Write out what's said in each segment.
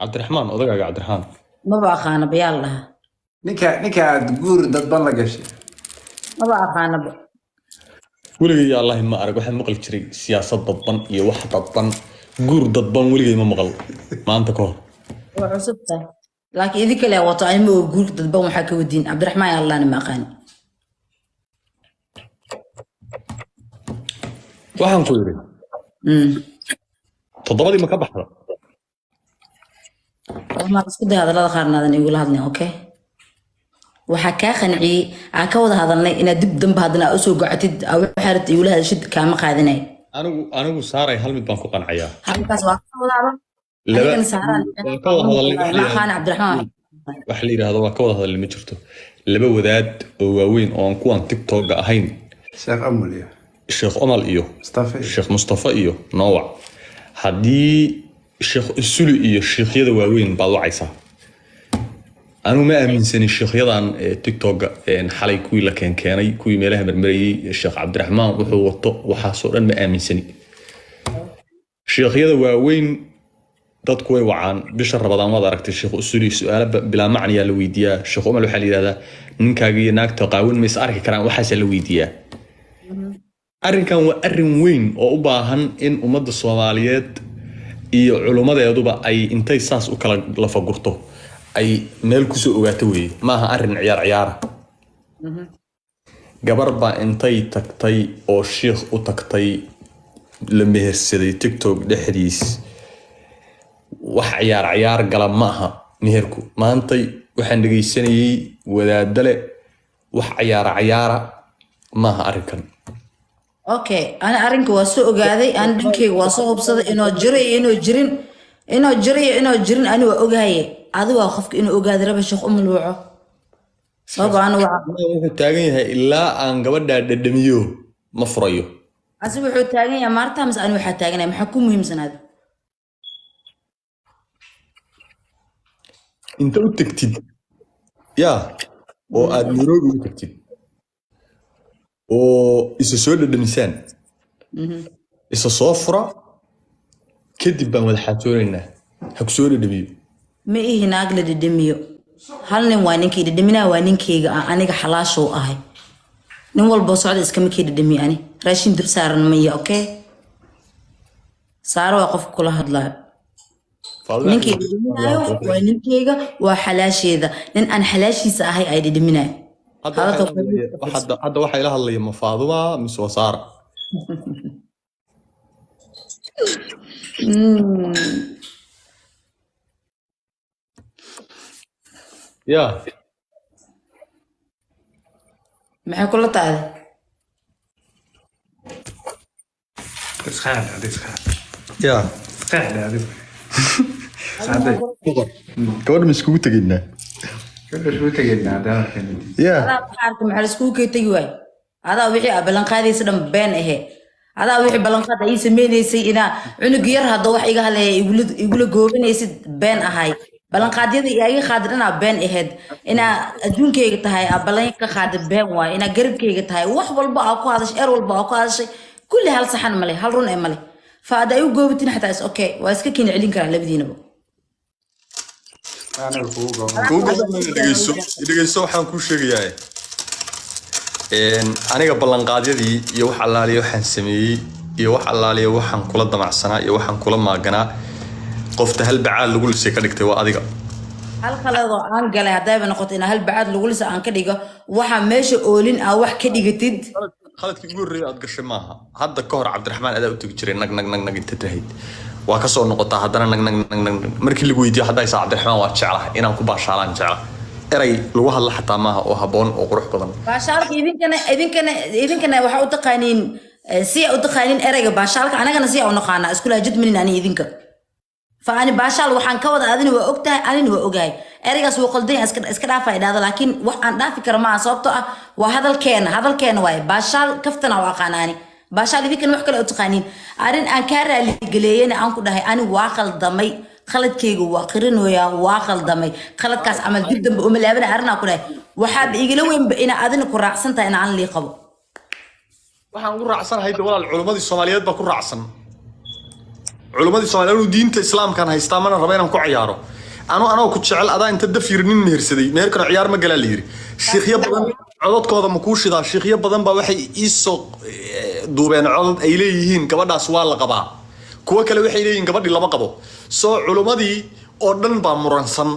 Cabdiraxmaan, odagaaga Cabdiraxmaan. Maba aqaana bayaal dhaha. Ninka aad guur dadban la gashay. Maba aqaanaba. Weligay ya Allahi ma arag. Waxaan maqli jiray siyaasad dadban iyo wax dadban, guur dadban weligay ma maqal maanta ka hor. Waa cusub tahay, laakiin idin kale wato anima oo guurka dadban waxaa ka wadiin Cabdiraxmaan ya Allahna ma aqaani. Waxaan ku yidhi, 7dii ma ka baxda? Waxaan isku day hadallada qaarna aadan igula hadlin. Okay, waxaa kaa qanciyey aan ka wada hadalnay inaad dib dambe haddana aa usoo gocatid, aa waxaa rabta igula hadashid, kaama qaadanay. Anigu Saaray, hal mid baan ku qancayaa. Halkaas waa ka wadaaba. Laba anigana Saaraan waan ka wada hadalnay wax ma la aqaani yidhaahdo. Cabdiraxmaan. Wax la yidhaahdo waa ka wada hadalnay ma jirto. Laba wadaad oo waaweyn oo aan kuwan TikTok-ga ahayn, Sheekh Amul iyo Sheekh Omal iyo Mustafa. Sheekh Mustafa iyo Noowac, haddii Sheekh Usuli iyo sheekhyada waaweyn baad wacaysaa. Anigu ma aaminsanin sheekhyadan TikTok-ga xalay kuwii la keenkeenay, kuwii meelaha marmarayey, Sheekh Cabdiraxmaan wuxuu wato, waxaasoo dhan ma aaminsani. Sheekhyada waaweyn dadku way wacaan bisha Rabadaan. Waad aragtay Sheekh Usuli su-aalo bilaa macniyaa la weydiiyaa. Sheekh Umal waxaa la yidhahdaa, ninkaaga iyo naagta qaawan ma is arki karaan? Waxaasaa la weydiiyaa. Arrinkan waa arrin weyn oo u baahan in ummadda Soomaaliyeed iyo culummadeeduba ay intay saas u kala lafagurto ay meel kusoo ogaato weeye. Maaha arrin ciyaar ciyaara. Gabar baa intay tagtay oo shiikh u tagtay la mehersaday TikTok dhexdiis. Wax ciyaar ciyaar gala ma aha meherku. Maantay waxaan dhegaysanayay wadaadale, wax ciyaara ciyaara maaha arrinkan. Okay, ani arrinka waa soo ogaaday, ani dhankeyga waa soo hubsaday inuu jiro iyo inuu jirin, inuu jiro iyo inuu jirin. Ani waa ogahaye, adi waa qofka inuu ogaaday raba. Sheekh Umal waco, sabab ana waca. Wuxuu taagan yahay ilaa aan gabadhaa dhadhamiyo ma furayo. Asi wuxuu taagan yahay maarta mise ani waxaa taaganaya? Maxaa ku muhiimsanaada? Inta u tagtid yaa oo aad Nairobi u tagtid oo isa soo dhadhamisaan, isa soo fura, kadib baan wada xaajoonaynaa. Ha ku soo dhadhamiyo. Ma ihi naag la dhedhemiyo. Hal nin waa ninkii dhedheminaa, waa ninkeyga ah, aniga xalaashow ahay. Nin walboo socda iskama kii dhedhemiyo. Ani raashin dab saaran maya. Okay, Saaro waa qofka kula hadlayo. Ninkii dhedheminaayo waa ninkeyga, waa xalaasheeda. Nin aan xalaashiisa ahay ay dhedheminayo. Hadda Hadalka waxaa ila hadlaya- hadda waxaa ila hadlaya ma Faaduma mise waa Saara? Ya. Maxay kula tahay? Isqaad, adiga isqaad. Ya. Isqaad adiga. Saade. Gabadha ma iskugu tegaynaa? Gabadha iskugu tegaynaa haddaan arkayno. Ya. Adaa maxaa arka, maxaa laiskugu kay tegi waay? Adaa wixii aa ballanqaadaysa dhan been ahe. Adaa wixii ballanqaad ii sameynaysay inaa cunug yar hadda wax iga hadlaya igula goobanaysid been ahay. Ballanqaadyada iga qaadid dhanaa been ahayd. Inaa adduunkayga tahay aa ballan ka qaadid been waay. Inaa garabkayga tahay, wax walba aa ku hadashay, eer walba aa ku hadashay, kulli hal saxan male, hal run ee male. Fa hadda ay u goobatin xataa is okay, waa iska keeni celin karaa labadiinaba. Aniga kugu goobay. Kugu goobay. Dhegeyso, dhegeyso, waxaan kuu sheegayaa. Aniga ballanqaadyadii iyo wax allaaliya waxaan sameeyey iyo wax allaaliya waxaan kula damacsanaa iyo waxaan kula maaganaa, qofta hal bacaad lagu lisay ka dhigtay waa adiga. Hal khaladoo aan galay haddayba noqoto inaa hal bacaad lagu lisa aan ka dhigo, waxa meesha oolin aa wax ka dhigatid. Khaladkii ugu horreeyay aad gashay maaha. Hadda ka hor Cabdiraxmaan adaa u tegi jiray, nag nag nag nag inta tirahayd waa ka soo noqotaa, haddana nag nag nag nag nag. Markii lagu weydiiyo hadda haysaa Cabdiraxmaan waa jeclahay, inaan ku baashaalaan jecla, eray lagu hadla xataa maaha oo habboon oo qurux badan. Baashaalka idinkana waxaa u taqaaniin si u taqaaniin ereyga baashaalka, anagana si u naqaanaa. Isku laajid manin ani idinka. Fa ani baashaal waxaan ka wada, adina waa ogtahay, anina waa ogahay. Ereygaas wuu qaldan yahay, iska dhaafa idhaahdo, laakiin wax aan dhaafi karo maaha, sababtoo ah waa hadalkeena, hadalkeena waaye baashaal. Kaftana u aqaana ani baashaal, idinkana wax kale u taqaaniin. Arrin aan kaa raaligeleeyena aan ku dhahay ani waa qaldamay, khaladkayga waa qirinooyaa, waa qaldamay, khaladkaas camal dib dambe uma laabana, arrinaa ku dhahay. Waxaaba igala weynba inaa adina ku raacsan tahay in aan lii qabo. Waxaan ugu raacsanahay de walaal, culimmadii Soomaaliyeed baa ku raacsan. Culimmadii Soomaaliya, anuu diinta Islaamkaan haystaa, mana raba inaan ku ciyaaro. Anoo ku jecel, adaa inta daf yiri nin mehersaday, meherkana ciyaar ma galaa la yiri. Shiikhyo badan cododkooda ma kuu shidaa? Shiikhyo badan baa waxay iisoo duubeen codod ay leeyihiin gabadhaas waa la qabaa, kuwo kale waxay leeyihiin gabadhii lama qabo. Soo culimmadii oo dhan baa muransan,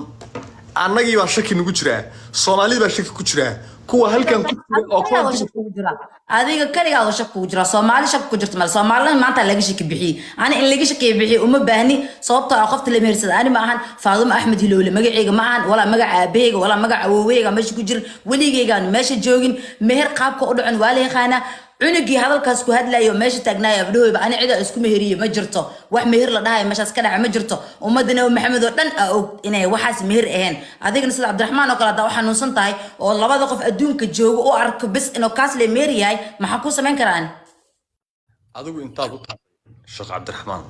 annagii baa shaki nagu jiraa, Soomaalidii baa shaki ku jiraa, kuwa halkan ku jira oo Kaligaa oo shaki kugu jira, adiga kaligaa oo shaki kugu jira. Soomaali shaki ku jirta male. Soomaalina maanta laga shaki bixiyey. Ani in laga shakiya bixiye uma baahni, sababtoo ah qofta la mehersada ani ma ahan. Faadumo Axmed Hilowle magaceyga ma ahan, walaa magaca aabaheyga, walaa magaca awoweyga meesha ku jirin. Weligeygaan meesha joogin. Meher qaabka u dhacan waa la yaqaanaa. Cunugii hadalkaas ku hadlayo meesha taagnaayo abdhahooyba, ani cida isku meheriye ma jirto. Wax meher la dhahayo meeshaas ka dhaca ma jirto. Ummadda Nabi Maxamed oo dhan aa og inay waxaas meher ahayn. Adigana sida Cabdiraxmaan oo kale haddaa u xanuunsan tahay oo labada qof adduunka joogo u arko bis inuu kaas le meher yahay, maxaa kuu samayn karaa ani? Adigu intaad u tahay Sheekh Cabdiraxmaan.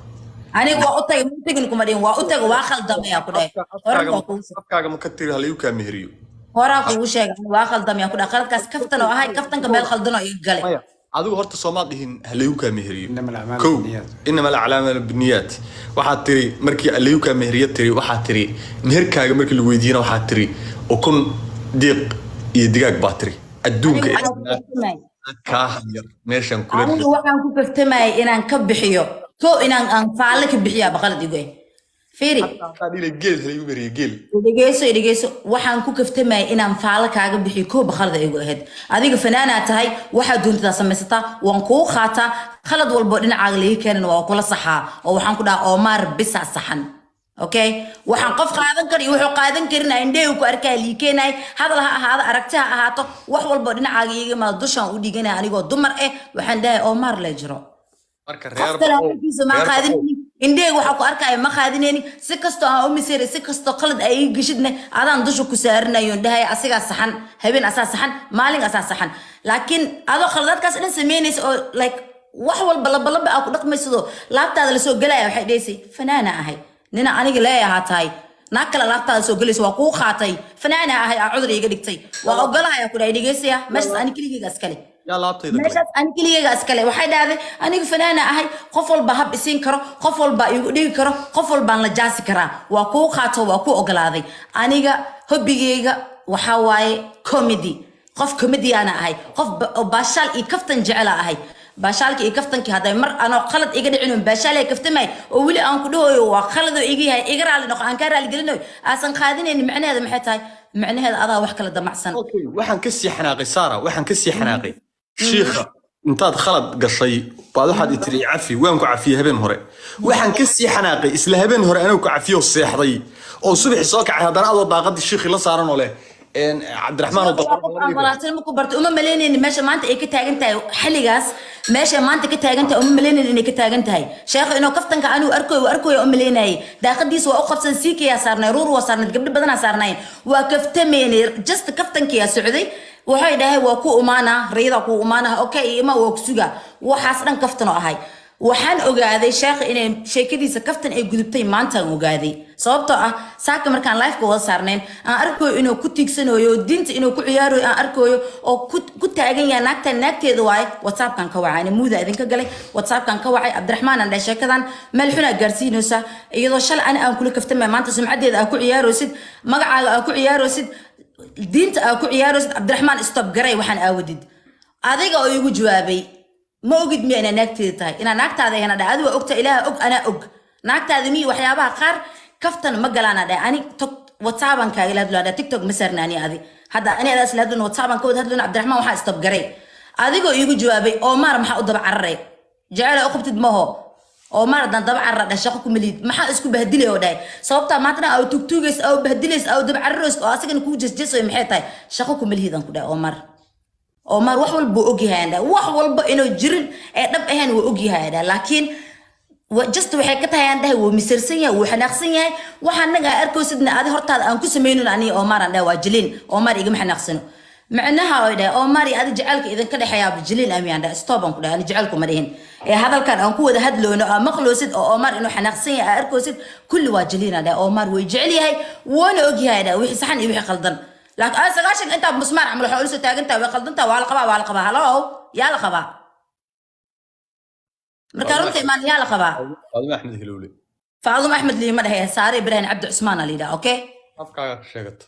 Aniga waa u tagay, ma u tagin kuma dhihin. Waa u tagay, waa khaldamaya ku dhahay. Horan waa kugu Afkaaga ma ka tiri halayu kaa meheriyo? Horaa kugu sheegay, waa khaldamaya ku dhahay. Qaladkaas kaftan oo ahay, kaftanka meel khaldan oo iga galay. Maya, adigu horta soomaad dhihin halayu kaa meheriyo? إنما الأعمال Kow. بالنيات. إنما الأعمال بالنيات. Waxaad tiri markii halayu kaa meheriyo tiri, waxaad tiri meherkaaga markii lagu weydiiyana waxaad tiri ukun, diiq iyo digaag baa tiri adduunka. Aniga waxaan ku kaftamayay. Kaa hayar meeshan kula. Aniga waxaan ku kaftamayay inaan ka bixiyo ko inaan aan faalle ka bixiyaa baqalad igu eh. Fiiri. Hataa dhile geel halayu meheriyo, geel. Dhegeyso, dhegeyso. Waxaan ku kaftamayay inaan faalo kaaga bixiyo koo baqalada igu ahayd. Adiga fanaanaa tahay, waxaa doontadaa samaysataa, waan kuu qaataa. Khalad walbo dhinacaaga laga keenan waa kula saxaa, oo waxaan ku dhahaa Oomaar bisa saxan. Okay, waxaan qof qaadan kara iyo wuxuu qaadan karin indhahey ku arkaa liikeenay. Hadal ha ahaado, aragti ha ahaato, wax walbo dhinacaaga iiga imaado dushaan u dhiganaya. Anigoo dumar eh waxaan dhahay Oomaar le jiro. Marka Qof reer kale hadalkiisa ma reer qaadinaynin, indhaheyga waxaa ku arkaya ma qaadinaynin. Si kastoo aan u miseeray, si kastoo qalad ay ii geshidne, adaan dusha ku saarinayo, dhahay asigaa saxan, habeen asaa saxan, maalin asaa saxan. Laakiin adoo khaladaadkaas dhan samaynaysa oo like wax walba labalaba aa ku dhaqmaysadoo laabtaada lasoo gelaya, waxay dhahaysay fanaana ahay, nina aniga leeyahaa tahay, naag kale laabtaada soo gelaysa, waa kuu qaatay, fanaana ahay, aa cudur iiga dhigtay. Waa ogolahaya ku dhahay. Dhegeysaya, meeshaas ani keligeyga iskale. Yaa laabtayda galay? Meeshaas ani keligeyga iskale. Waxay dhahday aniga fanaana ahay, qof walba hab isiin karo, qof walba igu dhigi karo, qof walbaan la jaasi karaa. Waa kuu qaato, waa kuu ogolaaday. Aniga hobbigeyga waxaa waaye comedy, qof comediana ahay, qof oo baashaal iyo kaftan jecela ahay. Baashaalkii iyo kaftankii hadday mar anoo qalad iga dhicin oo baashaalay kaftamay oo weli aan ku dhahoyo waa qaladoo iga yahay, iga raali noqo, aan kaa raali gelinayo, aasan qaadinaynin, macnaheeda maxay tahay? Macnaheeda adaa wax kala damacsan. Okay, waxaan ka sii xanaaqay Sara, waxaan ka sii xanaaqay shiikha intaad khalad gashay baad waxaad i tiri cafi, waan ku cafiyey habeen hore. Waxaan ka sii xanaaqay isla habeen hore anuu ku cafiyo seexday oo subaxi soo kacay, haddana adoo daaqadii shiikhii la saaran oo leh Cabdiraxmaan oo Aan walaaltinimo ku bartay, uma malaynaynin meesha maanta ay ka taagan tahay. Xilligaas meesha maanta ka taagan tahay uma malaynaynin inay ka taagan tahay. Sheekhu inuu kaftanka anuu arkoy, waa arkoy, uma malaynayay. Daaqadiisa waa u qabsan, siikayaa saarnay, ruur waa saarnay, gabdho badanaa saarnay, waa kaftameynay. Just kaftankiyaa socday. Waxay dhahay waa ku umaanaa, rayada ku umaanaa. Okay, ima waa ku sugaa. Waxaas dhan kaftan oo ahay. Waxaan ogaaday sheekha inay sheekadiisa kaftan ay gudubtay maantaan ogaaday, sababtoo ah saaka markaan liveka wada saarnayn aan arkayo inuu ku tiigsanayo diinta, inuu ku ciyaarayo aan arkayo oo ku taagan yahay naagtan naagteeda waaye. WhatsAppkan ka wacay ani, muuda idinka galay. WhatsAppkan ka wacay Cabdiraxmaan, aan dhahay sheekadan meel xunaa gaarsiinaysaa, iyadoo shalay ani aan kula kaftamay, maanta sumcaddeeda aa ku ciyaaraysid, magacaaga aa ku ciyaaraysid, diinta aa ku ciyaaraysid. Cabdiraxmaan, stop garay waxaan aawadid. Adiga oo igu jawaabay ma ogid miya inaa naagteeda tahay, inaa naagtaada ahna dhahay. Adiga ogta, Ilaaha og, anaa og naagtaada miyi. Waxyaabaha qaar kaftan ma galaana dhahay. Ani tok WhatsAppan kaagala hadlo dhahay, TikTok ma saarna ani adi hadda ani adaa isla hadlona, WhatsAppan ka wada hadlona. Cabdiraxmaan, waxaa stop garay. Adigoo iigu jawaabay Omar, maxaa u daba cararay? Jecel u qabtid maho Omar haddaan daba carara dhah, shaqo kuma liid. Maxaa isku bahdilay oo dhahay? Sababtaa maantana aa tugtuugaysa, aa bahdilaysa, aa daba cararaysa oo asagana kuu jesjesayo maxay tahay? Shaqo kuma lihidan ku dhahay. Omar, Omar wax walba uu ogyahay aan dhahay, wax walba inuu jirin ee dhab ahayn wuu ogyahay aan dhahay. Laakiin just waxay ka tahay aan dhahay wuu misirsan yahay, wuu xanaaqsan yahay. Waxa anaga aa arkaysidna adi hortaada aan ku samaynin aniga Omar aan dhahay waa jiliin. Omar igama xanaaqsano macnaha oo dhahay Omar iyo adi jacaylka idinka dhexeeyaaba jiliin ami aan dhahay. Stop aan ku dhahay, ani jacaylku ma dhihin ee hadalkan aan ku wada hadloono aa maqloosid oo Omar inuu xanaaqsan yahay aa arkaysid, kulli waa jiliin aan dhahay. Omar way jecel yahay, wuuna ogyahay aan dhahay wixii saxan iyo wixii qaldan. Laakiin aa 90 intaa musmaar camal waxaa ula soo taagan tahay way qaldantahay, waa la qabaa, waa la qabaa. Hello, yaa la qabaa? Marka runta imaan yaa la qabaa. Faadimo Axmed Hilowle. Faaduma Axmed liima dhahe, Saare Ibraahim Cabdi Cusmaan aa la yidhaha, okay? Afkaaga ka sheegata.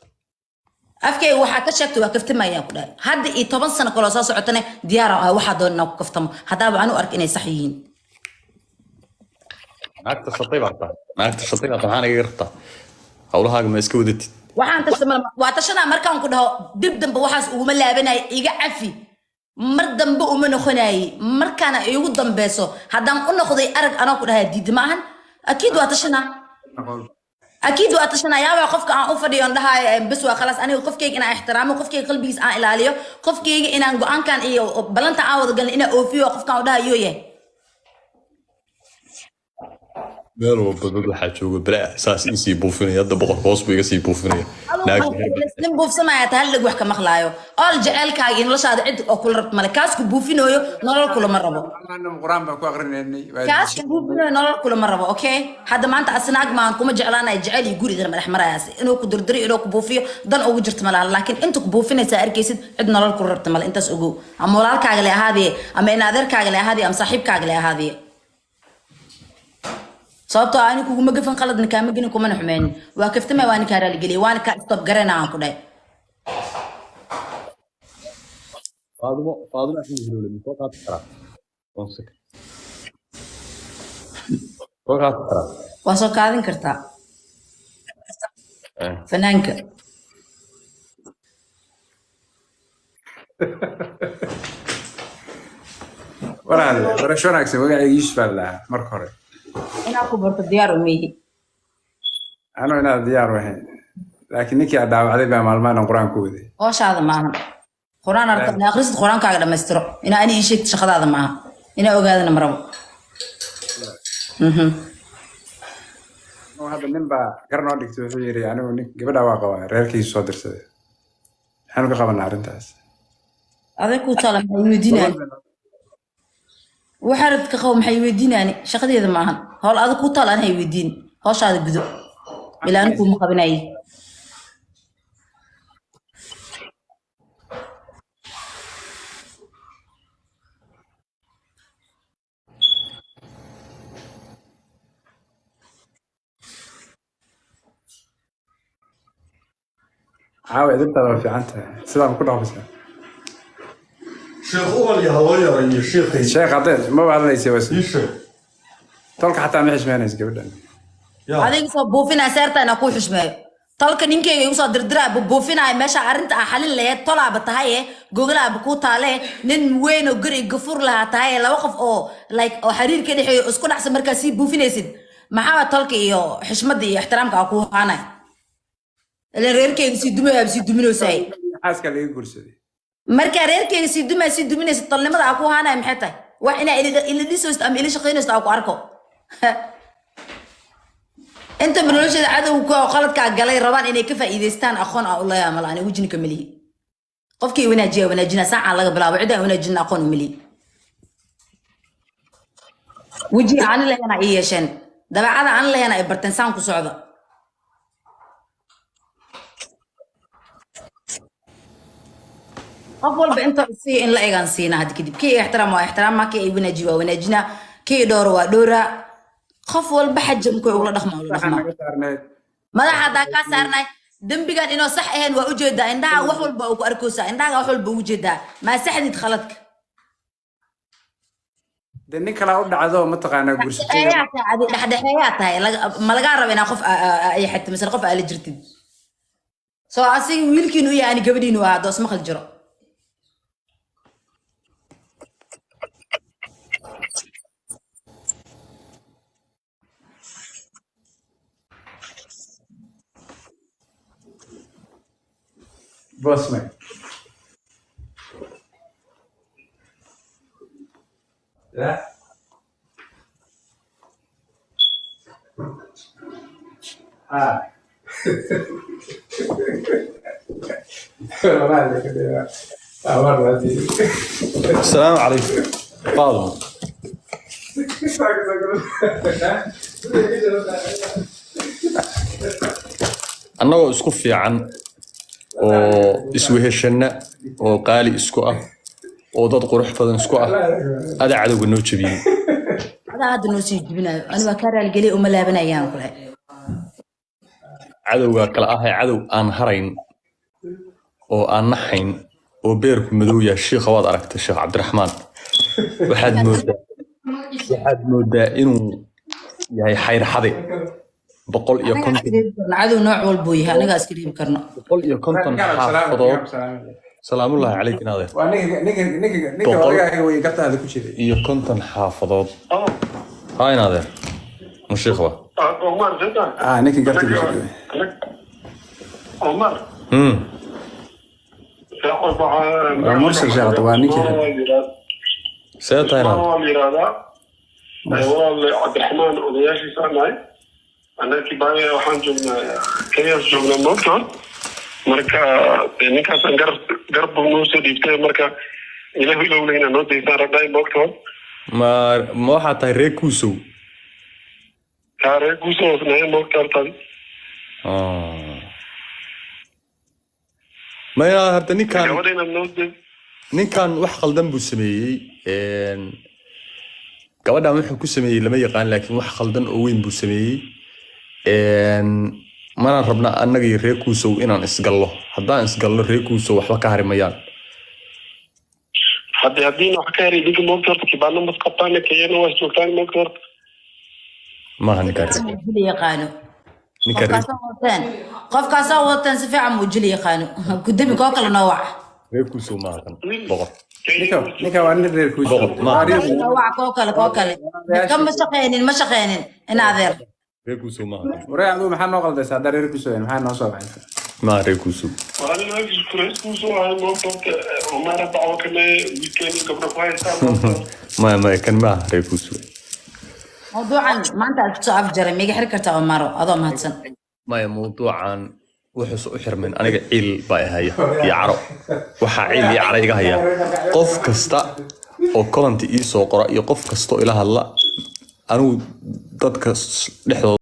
Afkayga waxaa ka sheegtay waa kaftamayaan ku dhahay. Hadda iyo 10 sano kaloo soo socotane diyaar ah, waxaa doon inaan ku kaftamo haddaaba anu ark inay sax yihiin. Naagta shatay baa tahay, naagta shatay baa tahay. Maxaa naga rabtaa? Hawlahaaga ma iska wadatid? Waxaan tashtama waa tashanaa. Markaan ku dhaho dib dambe waxaas uguma laabanaya, iga cafi, mar dambe uma noqonaayey. Markaana iigu dambeyso haddaan u noqday arag anoo ku dhahay diidi ma ahan. Akiid waa tashanaa, akiid waa tashanaa. Yaabaa qofka aan u fadhiyo on dhahayo bes waa khalaas. Aniga qofkayga inaan ixtiraamo, qofkayga qalbigiis aan ilaaliyo, qofkayga inaan go-aankan iyo ballanta aan wada galin inaan oofiyo, qofkaan u dhahayo yahay. Meel walba dad waxaa jooga balaa saas iisii buufinaya. Hadda boqorka hoos buu iga sii buufinaya. Nin buufsamaya ta hal dheg wax ka maqlaayo ool jaceylkaaga iyo noloshaada cid oo kula rabto male. Kaasku buufinooyo nolol kulama rabo. Qur-aan baan ku aqrinaynay. Kaasku buufinooyo nolol kulama rabo, okay? Hadda maanta asnaag maan kuma jeclaanaya. Jecel iyo guri idin madax marayaas inuu ku durdiro, inuu ku buufiyo dan ugu jirto malaha, laakiin inta ku buufinaysa arkaysid cid nolol kula rabto male. Intaas ogow, ama walaalkaaga le ahaadiye, ama in adeerkaaga le ahaadiye, ama saaxiibkaaga le ahaadiye, sababtoo ah ani kuguma gafan, qaladna kaama gelin, kumana xumeynin. Waa kaftama, waa ninkaa raaligeliya, waana kaa stop garana aan ku dhahay. Faadimo, Faadimo Axmed Hilowle ma soo qaadi karaa? One second. Soo qaadi karaa? Waa soo kaadin kartaa. Fanaanka. Walaal, barasho wanaagsan. Magacayga Yuusuf baa la dhahaa marka hore. Inaa ku barto diyaar umihi. Anoo inaad diyaar u ahayn, laakiin ninkii aad dhaawacday baa maalmahan qur-aan ku waday. Hooshaada maahan qur-aan arka ina akhrisid, qur-aankaaga dhammaystiro. Inaa ani ii sheegto shaqadaada maaha, inaa ogaadana ma rabo. Anuu hadda nin baa gar noo dhigtay. Wuxuu yidhi anigu nin gabadha waa qabaa, reerkiisu soo dirsaday. Maxaanu ka qabanaa arrintaas? Aday kuu taala, maxay weydiinaani? Waxaa rabta ka qabo, maxay weydiinaani? Shaqadeeda maahan. Howl adag kuu taala ani hay weydiin. Howshaada gudo, ilaa ani kuuma qabinaye. Caawa idintaada waa fiican tahay, sidaan ku dhaqmaysaa. Sheekh Umal iyo haloo yara iyo sheekhay. Sheekh hadde maba hadlaysa was. Ii sheeg. Tolka xataa ma xishmeynaysa gabadhan. Yaa. Adiga soo buufinaya seerta inaa kuu xushmeeyo. Tolka ninkeyga igu soo dirdiraa buufinaya meesha arrinta aa xalin laheyd. Tolaaba tahaye, gogolaaba kuu taale, nin weyn oo gari gafur lahaa tahaye. Laba qof oo like oo xiriir ka dhexeeyo isku dhacsan markaa sii buufinaysid, maxaa tolka iyo xishmadda iyo ixtiraamka aa kuu haanay? Ileen reerkeyga sii dumaya sii duminaysaay. Xaaska laga guursaday. Markaa reerkeyga sii dumaya sii duminaysid, tolnimada aa kuu haanaya maxay tahay? Wax inaa ila dhisaysid ama ila shaqaynaysid aa ku arko. Inta nolosheeda cadowga oo qaladkaa galay rabaan inay ka faa'iidaystaan, aqoon aan u leeyahay mala. Ani wejina kama lihi. Qofkii wanaajiya wanaajina, saacaan laga bilaabo cid aan wanaajina aqoon uma lihi. Weji aan lehena ii yeesheen, dabeecada aan lehena ay barteen, saan ku socda. Qof walba inta siiya in la egaan siina. Hadda kadib kii ixtiraam waa ixtiraama, kii ay wanaajiya waa wanaajina, kii dhooro waa dhoora. Qof walba xajamkooy ula dhaqma ula Waxaan dhaqmaa. Naga saarneed. Madaxa haddaa kaa saarnay, dembigan inoo sax ahayn waa ujeedaa. Indhaha wax walba oo ku arkaysaa, indhaha wax walba ugu jeedaa. Maa saxdid khaladka? Dee nin kalaa u dhacdo mataqaanaa guursatay. Dhexdhexeeyaa tahay adi, dhexdhexeeyaa tahay. Ma lagaa raba inaa qof ay xigto misle qof aa la jirtid? Soo asiga wiilkiinu u yahay, ani gabadhiinu ahaa doos maqal jiro. Bosman. Ya. Ah. Wallahi, ah, war waa diiday. Asalaamu calaykum, Faadimo. Annagoo isku fiican oo isweheshanna oo qaali isku ah oo dad qurux badan isku ah, adaa cadowga noo jebiyey. Adaa hadda noo sii jibinayo. Ani waa kaa raaligeliya, uma laabanayaan kule. Cadowga kale ah ee cadow aan harayn oo aan naxayn oo beerku madow yahay. Shiikha waad aragtay, Sheekh Cabdiraxmaan, waxaad moodaa inuu yahay xayrxade boqol iyo Anagaa konton iska reebi karno. Cadow nooc walbuu yahay, anagaa iska reebi karno. 150 xaafadood. Salaamullaahi calayk inaadeer. Waa ninka Boqol odagaaga wey gartaada ku jiray. iyo 50 xaafadood ha inaadeer ma shiikh ba? Omar, zeta. Ah, ninka garta ku jiray. Omar. Waa Mursal Sheekh, waa ninkii. See tahay inaad? Waa la yiraahdaa walaal Cabdiraxmaan, odayaashiisa nahay annagii baaya. Waxaan joognaa Kenyaas joognaa moogtoon. Marka dee ninkaasaan garab garab buu noo soo dhiibtay. Marka ilahu ilowna inaa noo daysaan rabnaa moogtoon. Ma waxaad tahay reer Kuusow? Kaa reer Kuusoo hoosnahay moogta hortaan. Ah. Ma inaad horta ninkan Gabadha inaad noo day. Ninkan wax khaldan buu sameeyey. Gabadhan wuxuu ku sameeyey lama yaqaan, laakiin wax khaldan oo weyn buu sameeyey. Mana rabna annaga iyo reer Kuusow inaan isgallo. Haddaan isgallo, reer Kuusow waxba ka hari mayaan. Haddiina wax ka heray idinka moogta horta kibaana mas qabtaan, Kenyana waa joogtaan moogta horta. Maaha ninkaan reer Muu jili yaqaano. Ninkaan reer Qofkaasaa wadateen si fiican muu jili yaqaano. Gudami koo kale noo wac. Reer Kuusow maaha kan, boqor. Ninka waa nin reer Kuusow. Boqor, maaha. Noo wac koo kale, koo kale. Kan ma shaqeynin, ma shaqeynin in adeer. Reer Kuusow maaha kan. Waree, adigu maxaa noo qaldaysaa? Haddaa reer Kuusow maxaa noo soo baxaysa? Maaha reer Kuusow. Aniga reer Kuusoo ahay moogta horta. Omar dacwo kame wiilkeeni gabdho ku haystaa moogta. Maya, maya, kan maaha reer Kuusow. Mawduucan maanta aad kusoo afjaray miiga xiri kartaa, Omaro, adoo mahadsan. Maya, mawduucan wuxuuse u xirmin aniga ciil baa haya iyo caro. Waxaa ciil iyo caro iga haya qof kasta oo comment ii soo qora iyo qof kasta oo ila hadla. Anigu dadka dhexdooda